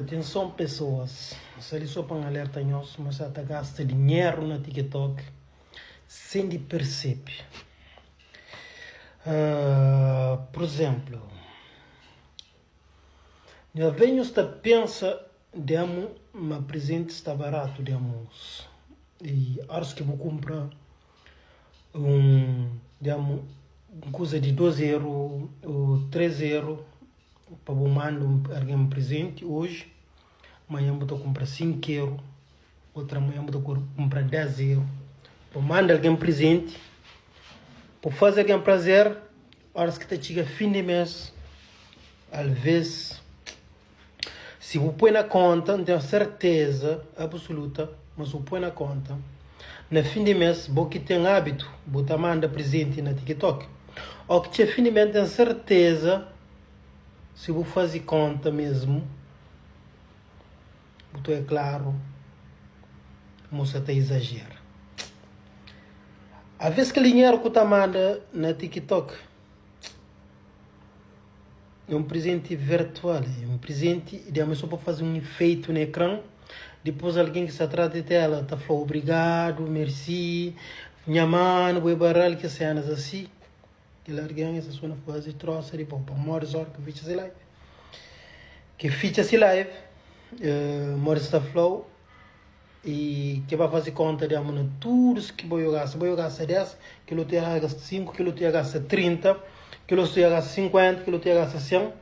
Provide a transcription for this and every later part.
Atenson pessoas, sta li so pa N alerta nhos ma sa ta gasta dinheru na TikTok sen di persebi. Pur izemplu, nhos ben nhos ta pensa demu ma prizenti sta baratu demus i oras ki bu kunpra un demu un kuza di 2 eru o 3 eru pa bu manda un algen un prizenti oji, manhan bu ta kunpra 5 eru, otra manhan bu ta kunpra 10 eru. Bu manda algen prizenti, bu faze algen prazer, óras ki ta txiga fin di mês, alvês si bu poi na konta, N ten serteza absoluta ma si bu poi na konta, na fin di mês bo ki ten ábitu bu ta manda prizenti na TikTok. Ó ki txiga fin di mês N ten serteza Si bu faze konta mesmu, bu ta oia klaru ma bu sa ta izajera. Aves kel dinheru ku ta manda na TikTok é un prizenti virtual, é un prizenti di ami so pa faze un ifeitu na ekran, dipôs algen ki sta tras di tela ta fla obrigadu, mersi, nha manu, bu é baral, kes senas asi. Kel algen e sta so na faze trosa di bo pamodi sor ki fitxa si live ki fitxa si live modi sta flau e ke ba faze konta di amo na tudu ki bo gasta bo gasta 10 kel otu ia gasta 5 kel otu ia gasta 30 kel otu ia gasta 50 kel otu ia gasta 100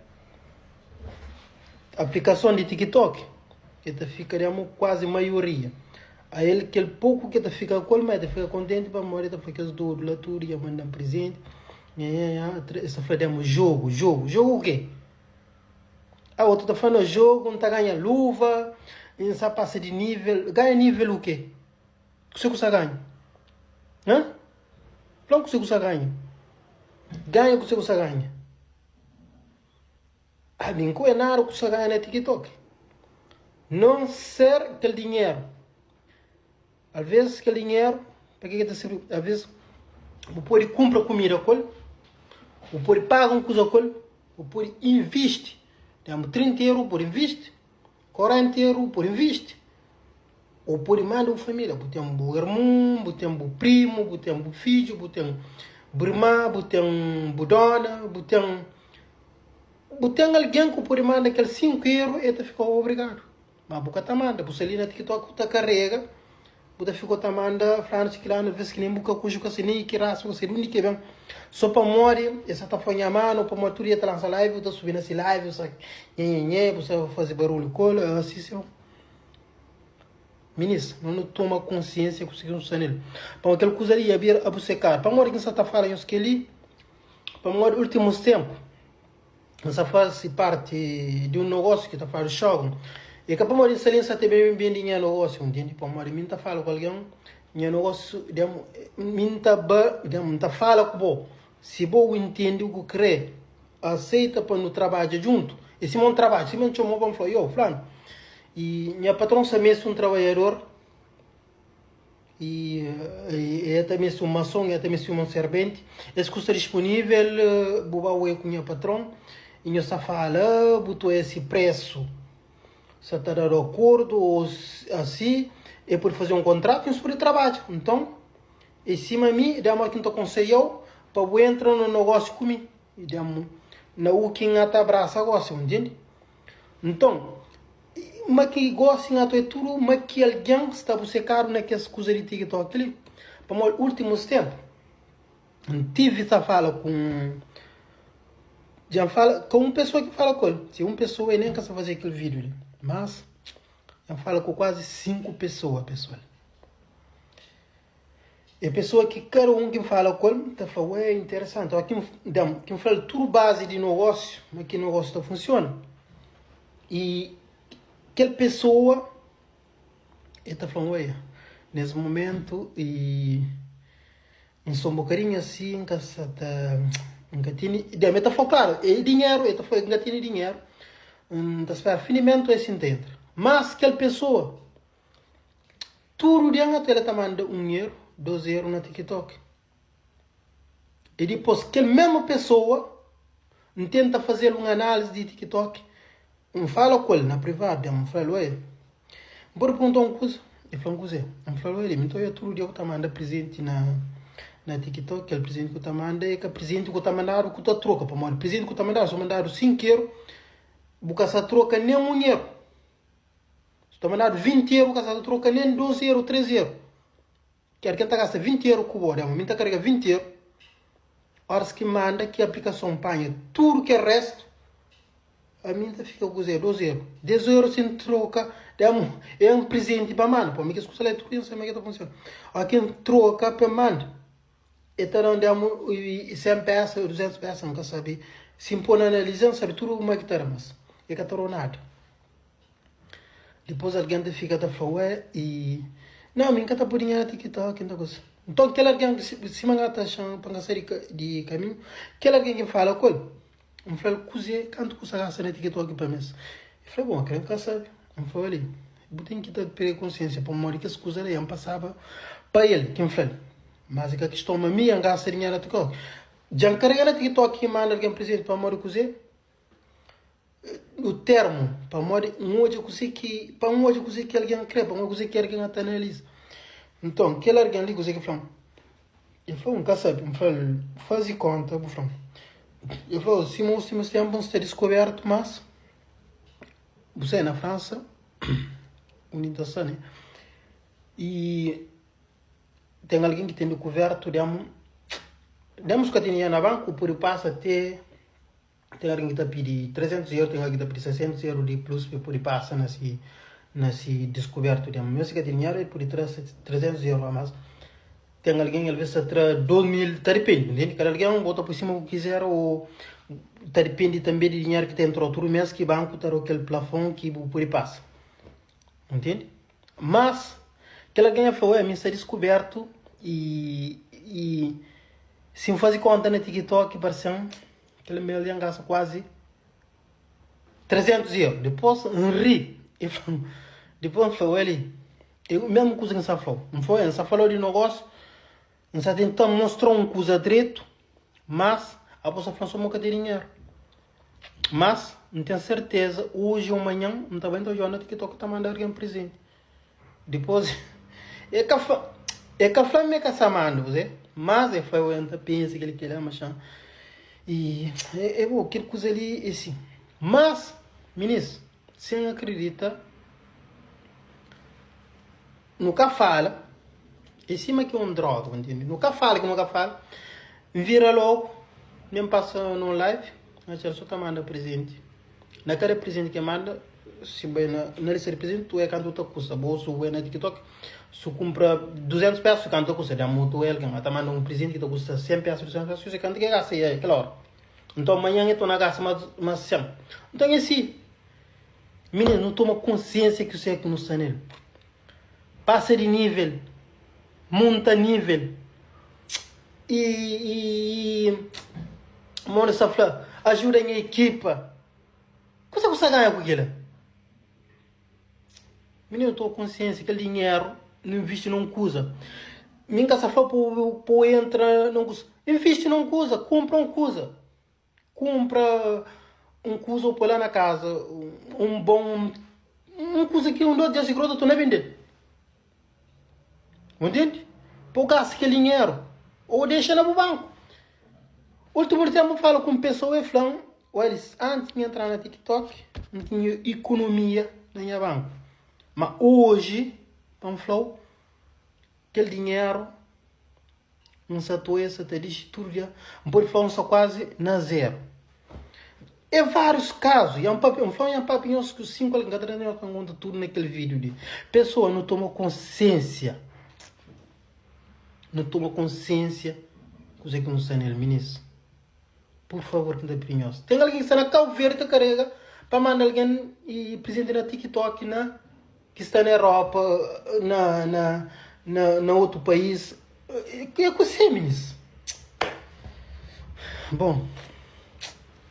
aplikason di tiktok e ta fika di amo kuazi maioria Ael kel poku ke ta fika ku el, ma el ta fika kontenti pamodi el ta fla kes dodu la tudu dja manda-m prizenti, nha nha nha, es ta fla dema jogu, jogu, jogu ke? A otu ta fla no jogu N ta ganha luva, N sa pasa di nivel, ganha nivel u ke? Kuse ku sa ganha? Hã? Fla-m kuse ku sa ganha? Ganha kuse ku sa ganha? Ami N ku é nada ku sa ganha na TikTok. Non ser kel dinheru. Alvês kel dinheru, pa ke ke ta sirbi? Alvês bu pode kunpra kumida ku el, bu pode paga un kuza ku el, bu pode invisti. Tenpu 30 eru bu pode invisti, 40 eru bu pode invisti. Ou pode manda bu família. Bu ten bu irmon, bu ten bu primu, bu ten bu fidju, bu ten bu irma, bu ten bu dona, bu ten Bu ten algen ku pode manda kel 5 eru e ta fika obrigadu. Ma bu ka ta manda, bu sta li na TikTok bu ta karega, bu ta fika ta manda flanu si kilanu ves ki nen bu ka konxe ka se nen ki rasa ka se di undi ki ben. So pamodi e sa ta fla nha manu, pamodi tudu dia ta lansa live bu ta subi na si live bu sa nhe nhe nhe bu sa faze barulhu ku el asi si. Minis, no nu toma konsiensia ku si ki nu sta nel. Pamodi kel kuza li ya bira abusekadu. Pamodi ki N sa ta fala nhos keli? Pamodi ultimus tempu N sa fasi parti di un nogósiu ki ta fala xogu. E ka pamodi N sta li N sa ta ben bendi nha nogósiu, ntende? Pamodi mi N ta fala ku algen nha nogósiu mi N ta ba N ta fala ku bo. Si bo ntende u ku kre aseita pa nu trabadja djuntu, e sima un trabadju, sima N txoma-u pa N fla, yo, fulanu, i nha patron sta meste un trabadjador. I e ta meste un mason, e ta meste un serbenti. Es ku sta dispunivel, bu ba oia ku nha patron i nho sta fala, bu ta oia si presu sa ta da di akordu o asi, e pudi faze un kontratu, nhos pudi trabadja. Nton, e sima mi, dama ki N ta konsedjau pa bu entra na nogósiu ku mi, i dama na u ki N ta abrasa gosi, bu ntende? Nton, ma ki gosi N ata é tudu ma ki algen sta busekadu na kes kuza di TikTok li. Pamodi últimus ténpu, N tivi ta fala ku un, dja N fala ka un pesoa ki N fala ku el, si un pesoa e nen ka sta faze kel vídiu li, mas N fala ku kuazi 5 pesoa pesoal. É pesoa ki kada un ki N fala ku el ta fla, ué, interesanti. Ó, ki N da-m, ki N fla-l tudu bazi di nogósiu, ma ki nogósiu ta funsiona. I kel pesoa, el ta fla-m, ué, nes momentu i N sta un bokadinhu asi, N ka sa ta, N ka tene, da-m, el ta fla-u klaru, é dinheru, el ta fla, N ka tene dinheru, N ta spera fin di mês, nton é si N ta entra. Mas kel pesoa. Tudu dia nha tele ta manda un eru, dos eru na TikTok. I dipôs kel mésmu pesoa N tenta faze-l un análisi di TikTok. N fala ku el na privadu, N fla-l, Oi, N pode pergunta un kuza? El fla-m, Kuzê? N fla-l, Oi, mi ta odja tudu dia ku ta manda prizenti na na TikTok, kel prizenti ku ta manda é ka prizenti ku ta mandadu ku ta troka, pamodi prizenti ku ta mandadu, si mandadu 5 eru, bu ka sa troka nen un eru. Si ta mandadu 20 eru, bu ka sa ta troka nen 2 eru, 3 eru. Ker ken ta gasta 20 eru ku bo, dama mi ta karega 20 eru, oras ki manda ki aplikason panha tudu kel restu, ami ta fika ku zeru, 2 eru, 10 eru sin troka, dama é un prizenti pa manda, pamodi kes kusa la é tudu N sabe ma ke ta funsiona, ora ki N troka pa manda, e ta dan dama 100 pesa, 200 pesa, N ka sabe, si N poi na analiza N sabe tudu kuma ki ta da, mas e ka ta dau nada. Dipôs algen ta fika ta fla, Ué, i. Nau, mi N ka ta pode nha TikTok, N ta kusa. Nton, kel algen, sima N ta atxa-m pa N ka sai di kaminhu, kel algen ki N fala ku el, N fla-l kuzê, kantu ku sta gasta na TikTok pa mês. El fla, Bon, kre N ka sabe. N fla, Oli, bu ten ki ta pega konsiénsia pamodi kes kuza la. I N pasaba pa el ki N fla-l. Mas é ka kiston ma mi N gasta dinheru na TikTok. Dja N karega na TikTok i manda algen prizenti pamodi kuzê? O termu, pamodi N odja kuzê ki, pa N odja kuzê ki algen krê, pa N odja kuzê ki algen ta analiza. Nton, kel algen li, kuzê ki el fla-m? El fla-m, N ka sabe. N fla-l, Faze kónta, bu fla-m. El fla, Sima últimus ténpu N sta diskubértu, mas bu sai na Fransa, undi N ta sta, ne? I ten algen ki ten dikuvertu, demu, demu su ka tene dinheru na banku, pode pasa te. Ten algen ki ta pidi 300 euro, ten algen ki ta pidi 600 euro di plus pa el pudi pasa na si na si diskubertu di Mesmu si ka ten dinheru el pudi tra 300 euro a mas. Ten algen alves ta tra 2000, ta dipindi, ntende? Kada algen bo ta pui sima bu kizer o ta dipindi tanbe di dinheru ki ta entrau tudu mes ki banku ta dau kel plafon ki bu pudi pasa, ntende? Mas kel algen el fla, ue mi sta diskubertu i i si N fazi konta na TikTok parse-m Kel mel dja N gasta kuazi 300 euro. Dipôs N ri. E fla-m, dipôs N fla, Ueli, é mesmu kuza ki N sta fla-u. N fla, N sta fala-u di nogósiu, N sta tenta mostra-u un kuza dretu, mas abo sta fla-m sô ma bu ka ten dinheru. Mas N ten serteza, oji ô manhan, N ta bai N ta odja-u na TikTok ta manda algen prizenti. Dipôs, e ka fla, e ka fla ma e ka sa manda kuzê, mas e fla, N ta pensa kel kel la, ma xa. I e bo, kel kuza li é si. Mas, minis, sen akredita, nu ka fala, é sima ki un droga, bu ntende? Nu ka fala ki nu ka fala, N vira logu, nen pasa nun live, N atxa-l so ta manda prizenti. Na kada prizenti ki e manda, si bai na na lista di prizenti, tu e kantu ta kusta. Bo su bai na TikTok, su kumpra 200 pesu, kantu ta kusta? Da mutu el ken. A ta manda un prizenti ki ta kusta 100 pesu, 200 pesu, si kantu ki e gasta i e kel ora. Nton manhan e torna gasta mas mas 100. Nton e si. Mininu, nu toma konsiensia ki kuse ki nu sta nel. Pasa di nivel, monta nivel. I i modi sta fla, ajuda nha ekipa. Kusa ku sta ganha ku kila? Mininu toma konsiensia kel dinheru nu invisti na un kuza. Mi nka sta fla pa bu entra na un kuza. Invisti na un kuza, kunpra un kuza. Kunpra un kuza bu poi la na kaza, un bon un kuza ki un dos dias si grota tu na bendel. Bu ntende? Pa bu gasta kel dinheru ou dexa na bu banku. Ultimu tempu N fala ku un pesoa e fla-m, Wellys, antis di N entra na TikTok N tinha ikonomia na nha banku, ma oji pa N fla-u kel dinheru N sa ta oia, sa ta dixi tudu dia, N pode fla-u N sta kuazi na zeru. É várius kazu, ya N papia, N fla-u ya N papia nhos ku 5 algen, N ka ta da nhos pa N konta tudu na kel vídiu li. Pesoa, nu toma konsiensia, nu toma konsiensia kuzê ki nu sta nel, minis. Pur favor ki N ta pidi nhos. Ten algen ki sta na Kau Verdi ta karega pa manda algen i prizenti na TikTok na ki sta na Europa, na na na na otu país. É kuzê minis? Bon,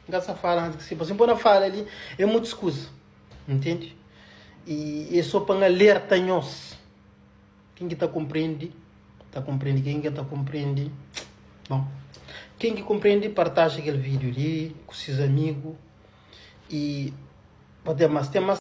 N ka sa fala antis ki si pa si N poi na fala li é mutus kuza, ntende? I é so pa N alerta nhos. Ken ki ta konprende, ta konprende. Ken ki ka ta konprende, bon. Ken ki konprende, partaja kel vídiu li ku ses amigu i. Pa ten más, ten más.